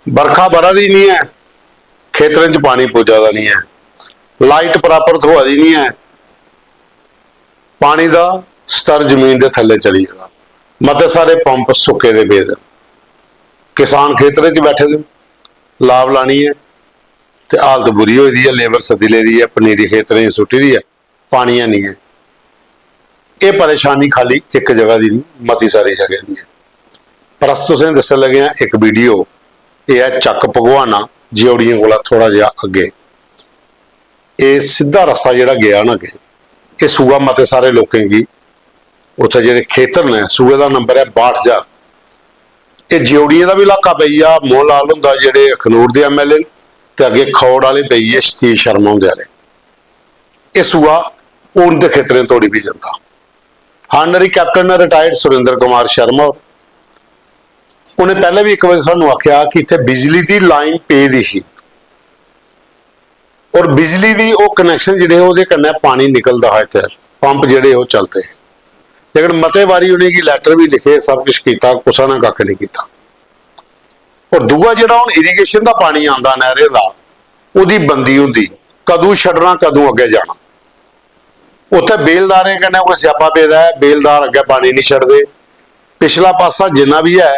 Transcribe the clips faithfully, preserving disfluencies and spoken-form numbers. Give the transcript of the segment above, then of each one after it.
बरखा बरा दी निं ऐ, खेतरें च पानी पुज्जा दा निं ऐ, लाइट प्रापर थ्होआ दी निं ऐ, पानी दा स्तर जमीन दे थल्ले चली गेदा। मते सारे पंप सुक्के दे पेदे न। किसान खेतरें च बैठे दे न, लाब लानी ऐ ते हालत बुरी होई दी ऐ। लेबर सद्दी लेदी ऐ, पनीरी खेतरें च सुट्टी दी ऐ, पानी है निं ऐ। एह् परेशानी खाली इक जगह दी निं, मती सारी जगह दी ऐ। पर अस तुसें दस्सन लगे आं इक वीडियो, एह् ऐ चक्क भगवाना, जेओड़ियें कोला थोह्ड़ा जेहा अग्गें। एह् सिद्धा रस्ता जेह्ड़ा गेआ ना अग्गें, एह् सूआ मते सारे लोकें गी, उत्थै जेह्ड़े खेतर न, सूए दा नंबर ऐ बाह्ठ ज्हार। एह् जेओड़ियें दा बी इलाका पेई गेआ, मोहन लाल हुंदा जेह्ड़े अखनूर दे एम एल ए न, ते अग्गें खौड़ आह्ले पेई गे सतीश शर्मा हुंदे आह्ले। एह् सूआ हून दे खेतरें तोड़ी बी जंदा। हानरी कैप्टन न रिटायर्ड सुरेंद्र कुमार शर्मा होर, उ'नें पैह्लें बी इक बारी सानूं आखेआ कि इत्थै बिजली दी लाइन पेदी ही और बिजली दी ओह् कनैक्शन जेह्ड़े हे, ओह्दे कन्नै पानी निकलदा हा, इत्थै पंप जेह्ड़े ओह् चलदे हे। लेकिन मते बारी उ'नेंगी लैटर बी लिखे, सब किश कीता, कुसै ने कक्ख निं कीता। और दूआ जेह्ड़ा हून इरीगेशन दा पानी आंदा नैह्रें दा, ओह्दी बंदी होंदी, कदूं छड्डना, कदूं अग्गें जाना। उत्थै बेलदारें कन्नै कोई स्यापा पेदा ऐ, बेलदार अग्गें पानी निं छड्डदे। पिछला पासा जिन्ना बी ऐ,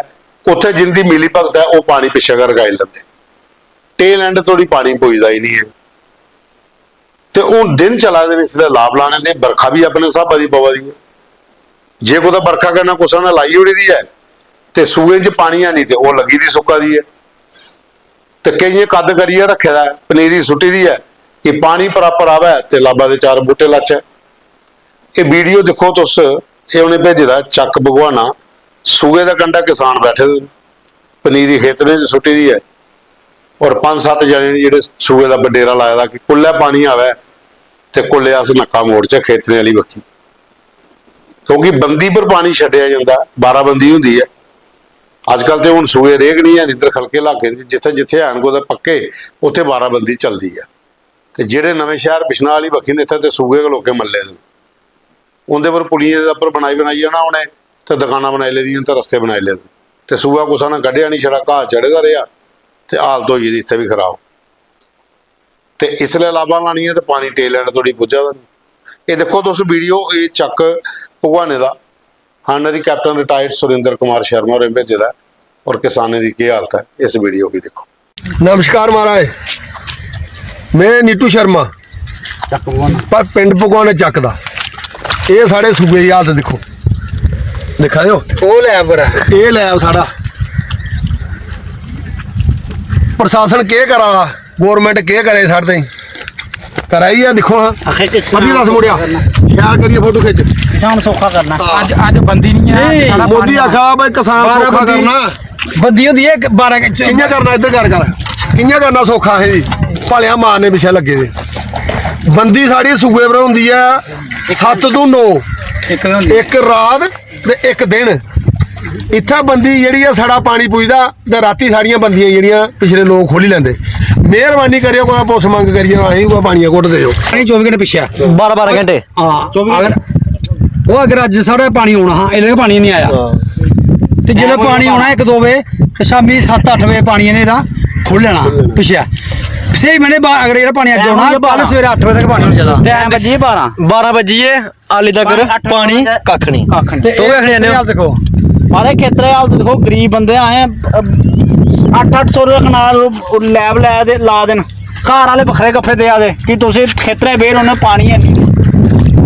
उत्थै जिंदी मिली भगत ऐ, ओह् पानी पिच्छें गै रकाई लैंदे। टेल एंड धोड़ी पानी पुजदा ही निं ऐ। ते हून दिन चला दे न इसलै लाब लाने दे, बरखा बी अपने स्हाबा दी पवा दी ऐ। जे कुतै बरखा कन्नै कुसै ने लाई ओड़ी दी ऐ ते सूएं च पानी है निं, ते ओह् लग्गी दी सुक्का दी ऐ। ते केइयें कद करियै रक्खे दा ऐ, पनीरी सुट्टी दी ऐ कि पानी बराबर आवै ते लाबा दे चार बूह्टे लाचै। एह् वीडियो दिक्खो तुस, एह् उ'नें भेजे दा चक्क भगवाना, सूए दे कंढै किसान बैठे दे न, पनीरी खेतरें च सुट्टी दी ऐ, और पंज सत्त जने न जेह्ड़े सूए दा बडेरा लाए दा कि कुल्लै पानी आवै ते कुल्लै अस नक्का मोड़चै खेतरें आह्ली बक्खी, क्योंकि बंदी पर पानी छड्डेआ जंदा, बाराबंदी होंदी ऐ। अजकल ते हून सूए रेह् गै निं हैन इद्धर खलके इलाकें च, जित्थै जित्थै हैन कुतै पक्के, उत्थै बाराबंदी चलदी ऐ। ते जेह्ड़े नमें शैह्र बिश्नाह् आह्ली बक्खी न, इत्थै ते सूए गै लोकें मल्ले दे न। उं'दे पर पुलियें दे उप्पर बनाई बनाइयै ना उ'नें ते दकानां बनाई लेदियां ते रस्ते बनाई लेदे। ते सूआ कुसै ने कड्ढेआ निं, छड़ा घाऽ चढ़े दा रेहा ते हालत होई गेदी इत्थै बी खराब। ते इसलै लाबां लानियां ते पानी टेल एंड धोड़ी पुज्जा दा निं। एह् दिक्खो तुस वीडियो, एह् चक्क भगवाने दा, हानरी कैप्टन रिटायर्ड सुरेंद्र कुमार शर्मा होरें भेजे दा ऐ, और किसानें दी केह् हालत ऐ, इस वीडियो गी दिक्खो। नमस्कार महाराज, में नीटू शर्मा, चक्क भगवान। पर पिंड भगवान चक्क दा। एह् साढ़े सूबे दी हालत दिक्खो, दिक्खा दे ओ? ओह् लैब पर ऐ। एह् लैब साढ़ा। प्रशासन केह् करा दा, गौरमेंट केह् करे साढ़े ताईं? करा ही ऐ, दिक्खो हां। आखिर किसान मती दस मुड़ेआ, करना। शैल करियै फोटो खिच्च। किसान सौखा करना। हां। अज्ज, अज्ज बंदी निं ऐ, नेईं, साढ़ा मोदी पानी आखा भाई किसान बारां सौखा बंदी करना। बंदी होंदी ऐ इक बारां च। कि'यां करना इद्धर कर कर? कि'यां करना सौखा असें जी? भलेआं मारने पिच्छें लग्गे दे। बंदी साढ़ी सूए पर होंदी ऐ सत्त तों नौ। इक दिन होंदी। इक रात ते इक दिन। इत्थै बंदी जेह्ड़ी ऐ, साढ़ा पानी पुजदा ते रातीं साढ़ियां बंदियां जेह्ड़ियां पिछले लोक खोह्ल्ली लैंदे। मेहरबानी करियै कुतै पुस्स मंग करियै असें गी कुतै पानियै घुट्ट देओ। पानी चौबी घैंटे पिच्छें। बारां बारां घैंटे। हां, चौबी अगर, ओह् अगर अज्ज साढ़े पानी औना हा, इसलै गै पानी निं आया। हां। ते जिसलै पानी औना इक दो बजे, ते शामीं सत्त अट्ठ बजे पानी इ'नें जेह्ड़ा खोह्ल्ली लैना पिच्छें। स्हेई मैह्ने बा-, अगर जेह्ड़ा पानी अज्ज औना, कल सवेरै अट्ठ बजे तक पानी होना चाहिदा। टैम बज्जी गे बारां। बारां बज्जी गे, हाली तगर पानी कक्ख निं। कक्ख निं। ते तुस केह् आखने आह्ले ओ? हाल दिक्खो। महाराज, खेतरे दी हालत दिक्खो, गरीब बंदे आं असें, अट्ठ अट्ठ सौ रपेऽ कनाल लैब लै दे, ला दे न। घर आह्ले बक्खरे गप्फे देआ दे कि तुसें खेतरे बेही रौह्ने, पानी है निं।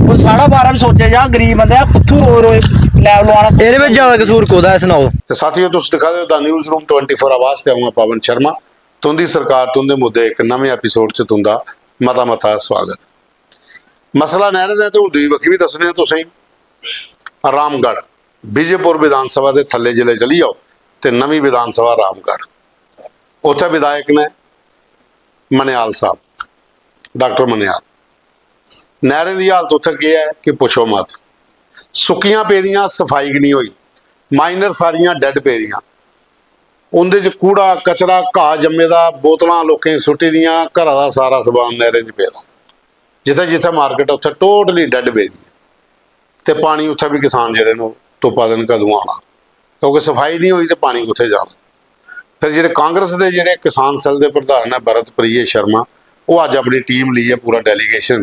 कोई साढ़ा बारा बी सोचेआ जा, गरीब बंदे आ, कुत्थूं रोज लैब लोआना? एह्दे बिच ज्यादा कसूर कोह्दा ऐ, सनाओ? ते साथियो, तुस दिक्खा दे ओ The News Room twenty four आवाज ते अ'ऊं आं पवन शर्मा। तुं'दी सरकार, तुं'दे मुद्दे इक नमें एपिसोड च तुं'दा मता मता स्वागत। मसला नैह्रें दा ते हून दूई बक्खी बी दस्सने आं तुसें गी। रामगढ़, विजयपुर विधानसभा दे थल्ले जिसलै चली जाओ ते नमीं विधानसभा रामगढ़, उत्थै विधायक न मनेयाल साहब, डाक्टर मनेयाल। नैह्रें दी हालत उत्थै केह् ऐ कि पुच्छो मत। सुक्कियां पेदियां, सफाई गै निं होई, माइनर सारियां डैड पेदियां, उं'दे च कूड़ा, कचरा, घाऽ जम्मे दा, बोतलां लोकें सुट्टी दियां, घरा दा सारा समान नैह्रें च पेदा। जित्थै जित्थै मार्केट, उत्थै टोटली डैड पेदी ऐ। ते पानी उत्थै बी किसान जेह्ड़े न, ओह् तुप्पा दे न, कदूं आना, क्योंकि सफाई निं होई ते पानी कुत्थै जाना। फिर जेह्ड़े कांग्रेस दे जेह्ड़े किसान सैल दे प्रधान न भरत प्रिय शर्मा, ओह् अज्ज अपनी टीम लेइयै पूरा डेलीगेशन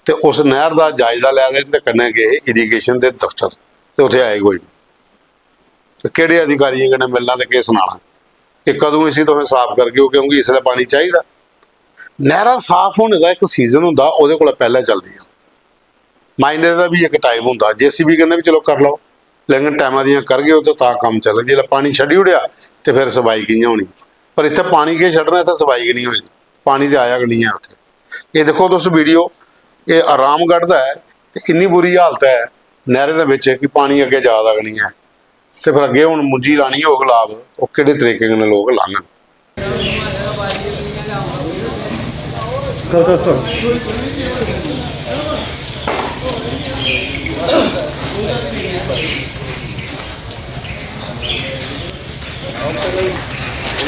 ते उस नैह्र दा जायजा लै दे न ते कन्नै गे इरीगेशन दे दफ्तर ते उत्थै आए कोई निं। ते केह्ड़े अधिकारियें कन्नै मिलना ते केह् सनाना कि कदूं इसी तुसें साफ करगे ओ, क्योंकि इसलै पानी चाहिदा। नैह्रां साफ होने दा इक सीजन होंदा, ओह्दे कोला पैह्लें चलदियां। माइनर दा बी इक टाइम होंदा, जेसीबी कन्नै बी चलो कर लैओ, लेकिन टैमा दियां करगे ओ ते तां कम्म चलग। जिसलै पानी छड्डी ओड़ेआ ते फिर सफाई कि'यां होनी? पर इत्थै पानी केह् छड्डना, इत्थै सफाई गै निं होई दी, पानी ते आया गै निं ऐ उत्थै। एह् दिक्खो तुस वीडियो, एह् रामगढ़ दा ऐ ते इन्नी बुरी हालत ऐ नैह्रें दे बिच कि पानी अग्गें जा दा गै निं ऐ। ते फिर अग्गें हून मुंजी लानी होग लाभ, ओह् केह्ड़े तरीके कन्नै लोक लाङन? कर दो stop।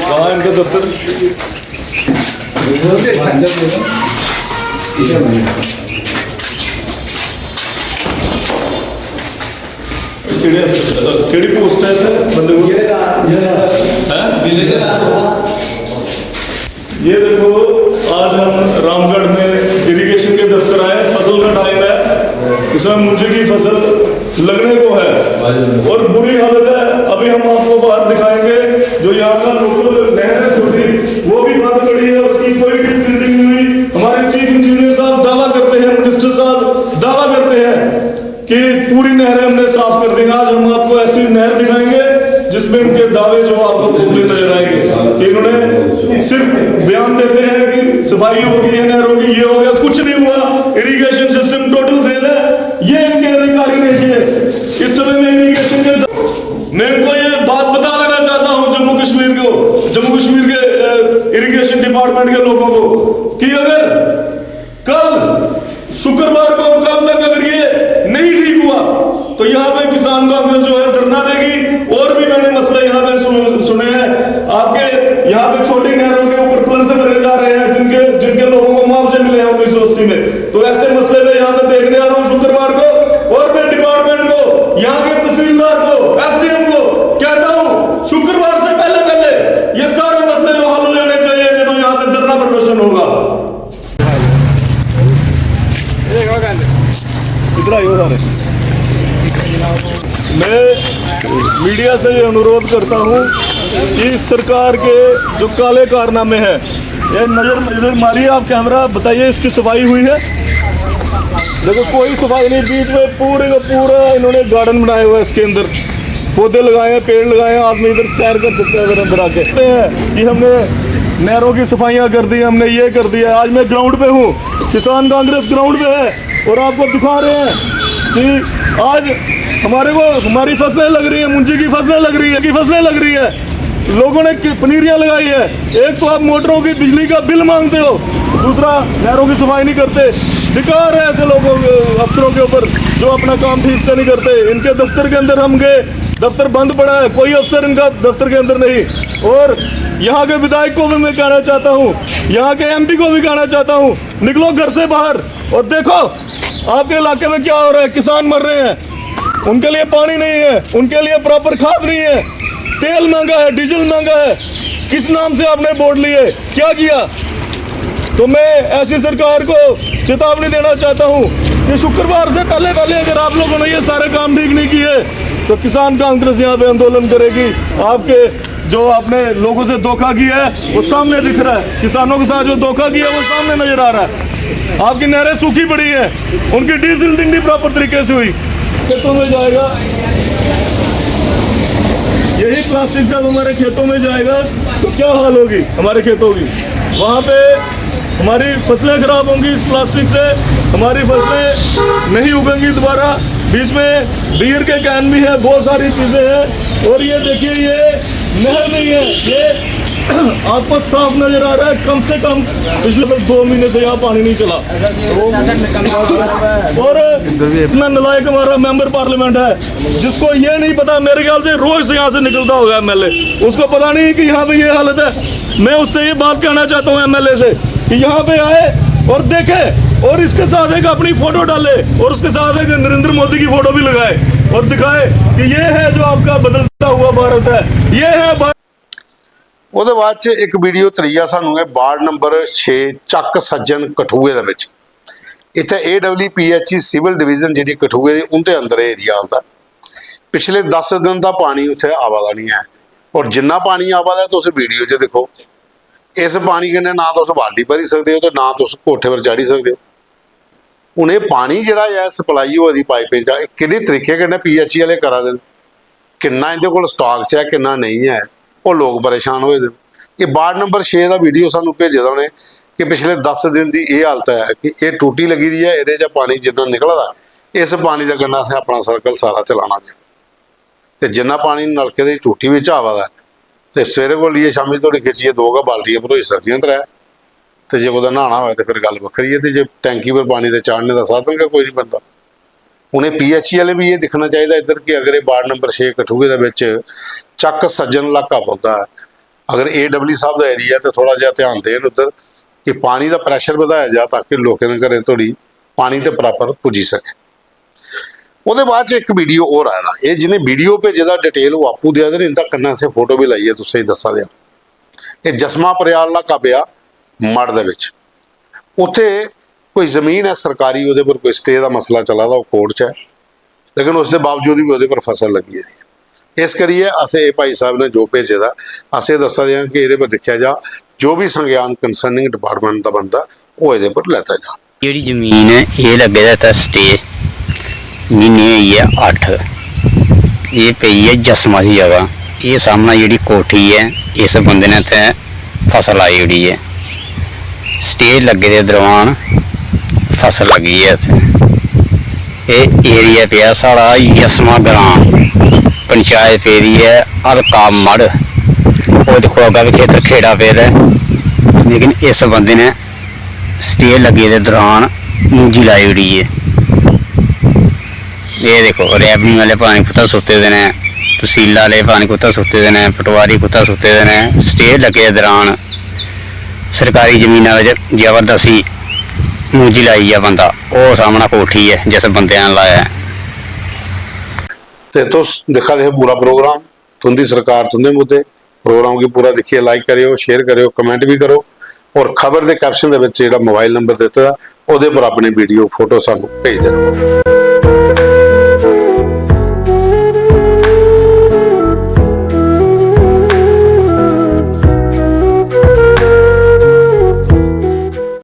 कहाँ है इनका दफ्तर? केड़ी, केड़ी पोस्ट है इत्थै बंदे को? हैं? ये देखो, आज हम रामगढ़ में इरिगेशन के दफ्तर आए, फसल का टाइम है, इसमें मुंजी की फसल लगने को है और बुरी हालत है। अभी हम आपको बाहर दिखाएंगे, जो यहाँ का लोकल नहर है छोटी, वो भी बंद पड़ी है, उसकी कोई डिसील्डिंग नहीं हुई। हमारे चीफ इंजीनियर साहब दावा करते हैं, मिनिस्टर साहब दावा करते हैं कि पूरी नहरें हमने साफ कर दी। आज हम आपको ऐसी नहर दिखाएंगे जिसमें इनके दावे जो आपको खोखले नजर आएंगे कि इन्होंने सिर्फ बयान देते हैं कि सफाई हो गई है नहरों की, ये हो गया, कुछ नहीं हुआ, इरिगेशन सिस्टम टोटल फेल है। ये इनके अधिकारी देखिए, इस समय में इरिगेशन के, मैं इनको ये बात बता देना चाहता हूँ जम्मू कश्मीर को, जम्मू कश्मीर के इरिगेशन डिपार्टमेंट के लोगों को कि अगर कल शुक्रवार को, कल तक अगर ये नहीं ठीक हुआ तो यहाँ पे किसान कांग्रेस जो है धरना देगी। और भी मैंने मसले यहाँ पे सुन, सुने हैं आपके, यहाँ पे छोटी नहरों के ऊपर प्लंथ भरे जा रहे हैं, जिनके जिनके लोगों को मुआवजे मिले हैं उन्नीस सौ अस्सी में। तो ऐसे मसले मैं यहाँ पे देखने आ रहा हूँ शुक्रवार को, और मैं डिपार्टमेंट को, यहाँ के तहसीलदार को, एसडीएम को कहता हूँ, शुक्रवार से पहले पहले ये सारे मसले जो हल हो जाने चाहिए, नहीं तो यहाँ पे धरना प्रदर्शन होगा। इधर आइए सारे। मैं मीडिया से ये अनुरोध करता हूँ कि सरकार के जो काले कारनामे हैं, ये नज़र नज़र मारिए आप, कैमरा बताइए, इसकी सफाई हुई है? देखो, कोई सफाई नहीं। बीच में पूरे का पूरा इन्होंने गार्डन बनाया हुआ है, इसके अंदर पौधे लगाए हैं, पेड़ लगाए हैं, आदमी इधर सैर कर सकता है अगर अंदर आके। हैं कि हमने नहरों की सफाइयाँ कर दी, हमने ये कर दिया। आज मैं ग्राउंड पे हूँ, किसान कांग्रेस ग्राउंड पे है और आपको दिखा रहे हैं कि आज हमारे को, हमारी फसलें लग रही हैं, मुंजी की फसलें लग रही है, की फसलें लग रही है, लोगों ने कि-, पनीरियां लगाई है। एक तो आप मोटरों की बिजली का बिल मांगते हो, दूसरा नहरों की सफाई नहीं करते। धिक्कार है ऐसे लोगों, अफसरों के ऊपर जो अपना काम ठीक से नहीं करते। इनके दफ्तर के अंदर हम गए, दफ्तर बंद पड़ा है, कोई अफसर इनका दफ्तर के अंदर नहीं। और यहाँ के विधायक को भी मैं कहना चाहता हूँ, यहाँ के एमपी को भी कहना चाहता हूँ, निकलो घर से बाहर और देखो आपके इलाके में क्या हो रहा है। किसान मर रहे हैं, उनके लिए पानी नहीं है, उनके लिए प्रॉपर खाद नहीं है, तेल महंगा है, डीजल महंगा है। किस नाम से आपने वोट लिए, क्या किया? तो मैं ऐसी सरकार को चेतावनी देना चाहता हूँ कि शुक्रवार से पहले पहले अगर आप लोगों ने ये सारे काम ठीक नहीं किए तो किसान कांग्रेस यहाँ पे आंदोलन करेगी। आपके जो आपने लोगों से धोखा किया है वो सामने दिख रहा है, किसानों के साथ जो धोखा किया है वो सामने नजर आ रहा है। आपकी नहरें सूखी पड़ी है, उनकी डीसिल्टिंग नहीं प्रॉपर तरीके से हुई। खेतों में जाएगा, यही प्लास्टिक जब हमारे खेतों में जाएगा तो क्या हाल होगी हमारे खेतों की? वहाँ पे हमारी फसलें खराब होंगी इस प्लास्टिक से, हमारी फसलें नहीं उगेंगी दोबारा। बीच में बियर के कैन भी है, बहुत सारी चीजें हैं। और ये देखिए, ये नहर नहीं है, ये आपको साफ नजर आ रहा है। कम से कम पिछले दो महीने से यहाँ पानी नहीं चला। और इतना नालायक हमारा मेंबर पार्लियामेंट है, जिसको ये नहीं पता, मेरे ख्याल से रोज से यहाँ से निकलता होगा एमएलए, उसको पता नहीं कि यहाँ पे ये हालत है। मैं उससे ये बात कहना चाहता हूँ एमएलए से कि यहाँ पे आए और देखे और इसके साथ एक अपनी फोटो डाले और उसके साथ एक नरेंद्र मोदी की फोटो भी लगाए और दिखाए कि ये है जो आपका बदलता हुआ भारत है, ये है भारत। ओह्दे बाद च इक वीडियो त्रीया सानू ऐ, वार्ड नंबर छे, चक्क सज्जन, कठुए दे बिच। इत्थै एडब्ल्यूपीएचई सिविल डिवीजन जेह्ड़ी कठुए दी, उं'दे अंदर एरिया आंदा। पिछले दस दिन दा पानी उत्थै आवा दा निं ऐ, और जिन्ना पानी आवा दा ऐ, तुस वीडियो च दिक्खो, इस पानी कन्नै ना तुस बाल्टी भरी सकदे ओ ते ना तुस कोठे पर चढ़ी सकदे ओ। हून एह् पानी जेह्ड़ा ऐ, सप्लाई होआ दी पाइपें चा, एह् केह्ड़े तरीके कन्नै पीएचई आह्ले करा दे न, किन्ना इं'दे कोल स्टाक च ऐ, किन्ना नेईं ऐ, ओह् लोक परेशान होए दे न। एह् वार्ड नंबर छे दा वीडियो सानू भेजे दा उ'नें कि पिछले दस दिन दी एह् हालत ऐ कि एह् टूटी लग्गी दी ऐ, एह्दे चा पानी जिन्ना निकला दा, इस पानी दे कन्नै असें अपना सर्कल सारा चलाना जे। ते जिन्ना पानी नलके दी टूटी बिच आवा दा ऐ, ते सवेरे कोला लेइयै शामी धोड़ी खिच्चियै दो गै बाल्टियां भरोई सकदियां, त्रै। ते जे कुतै न्हाना होऐ ते फिर गल्ल बक्खरी ऐ, ते जे टैंकी पर पानी ते चाढ़ने दा साधन गै कोई निं बनदा। उ'नें पीएचई आह्ले बी एह् दिक्खना चाहिदा इद्धर कि अगर एह् वार्ड नंबर छे कठुए दे बिच चक्क सज्जन इलाका पौंदा ऐ, अगर एडब्ल्यू साहब दा एरिया ऐ, ते थोह्ड़ा जेहा ध्यान देन उद्धर कि पानी दा प्रैशर बधाया जा, ताकि लोकें दे घरें धोड़ी पानी ते प्रापर पुज्जी सकै। ओह्दे बाद च इक वीडियो होर आए दा, एह् जि'नें वीडियो भेजे दा, डिटेल ओह् आपूं देआ दे न, इं'दा कन्नै असें फोटो बी लाइयै तुसें गी दस्सा दे आं। एह् जसमा परेआल इलाका पेआ मढ़ दे बिच, उत्थै कोई जमीन ऐ सरकारी, ओह्दे पर कोई स्टे दा मसला चला दा, ओह् कोर्ट च ऐ, लेकिन उसदे बावजूद बी ओह्दे पर फसल लग्गी गेदी ऐ। इस करियै असें, एह् भाई साहब ने जो भेजे दा, अस एह् दस्सा दे आं कि एह्दे पर दिक्खेआ जा, जो बी संज्ञान कंसर्निंग डिपार्टमेंट दा बनदा, ओह् एह्दे पर लैता जा। जेह्ड़ी जमीन ऐ, एह् लग्गे दा इत्थै स्टे, म्हीने होई गे अट्ठ। एह् पेई ऐ जसमा दी जगह। एह् सामनै जेह्ड़ी कोठी ऐ, इस बंदे ने इत्थै फसल लाई ओड़ी ऐ। स्टे लग्गे दे दौरान फसल लग्गी ऐ इत्थै। एह् एरिया पेआ साढ़ा जसमा ग्रांऽ, पंचायत पेदी ऐ हल्का मढ़। ओह् दिक्खो, अग्गें बी खेतर खेड़ा पेदा ऐ, लेकिन इस बंदे ने स्टे लग्गे दे दौरान मुंजी लाई ओड़ी ऐ। एह् दिक्खो, रेवन्यू आह्ले पानी कुत्थै सुत्ते दे न, तसील आह्ले पानी कुत्थै सुत्ते दे न, पटवारी कुत्थै सुत्ते दे न। स्टे लग्गे दे दौरान सरकारी जमीना बिच जबरदस्ती मुंजी लाई गेआ बंदा। ओह् सामनै कोठी ऐ जिस बंदे ने लाया ऐ। ते तुस दिक्खा दे हे पूरा प्रोग्राम, तुं'दी सरकार तुं'दे मुद्दे। प्रोग्राम गी पूरा दिक्खियै लाइक करेओ, शेयर करेओ, कमेंट बी करो, और खबर दे कैप्शन दे बिच जेह्ड़ा मोबाइल नंबर दित्ते दा, ओह्दे पर अपने वीडियो, फोटो सानू भेजदे र'वो।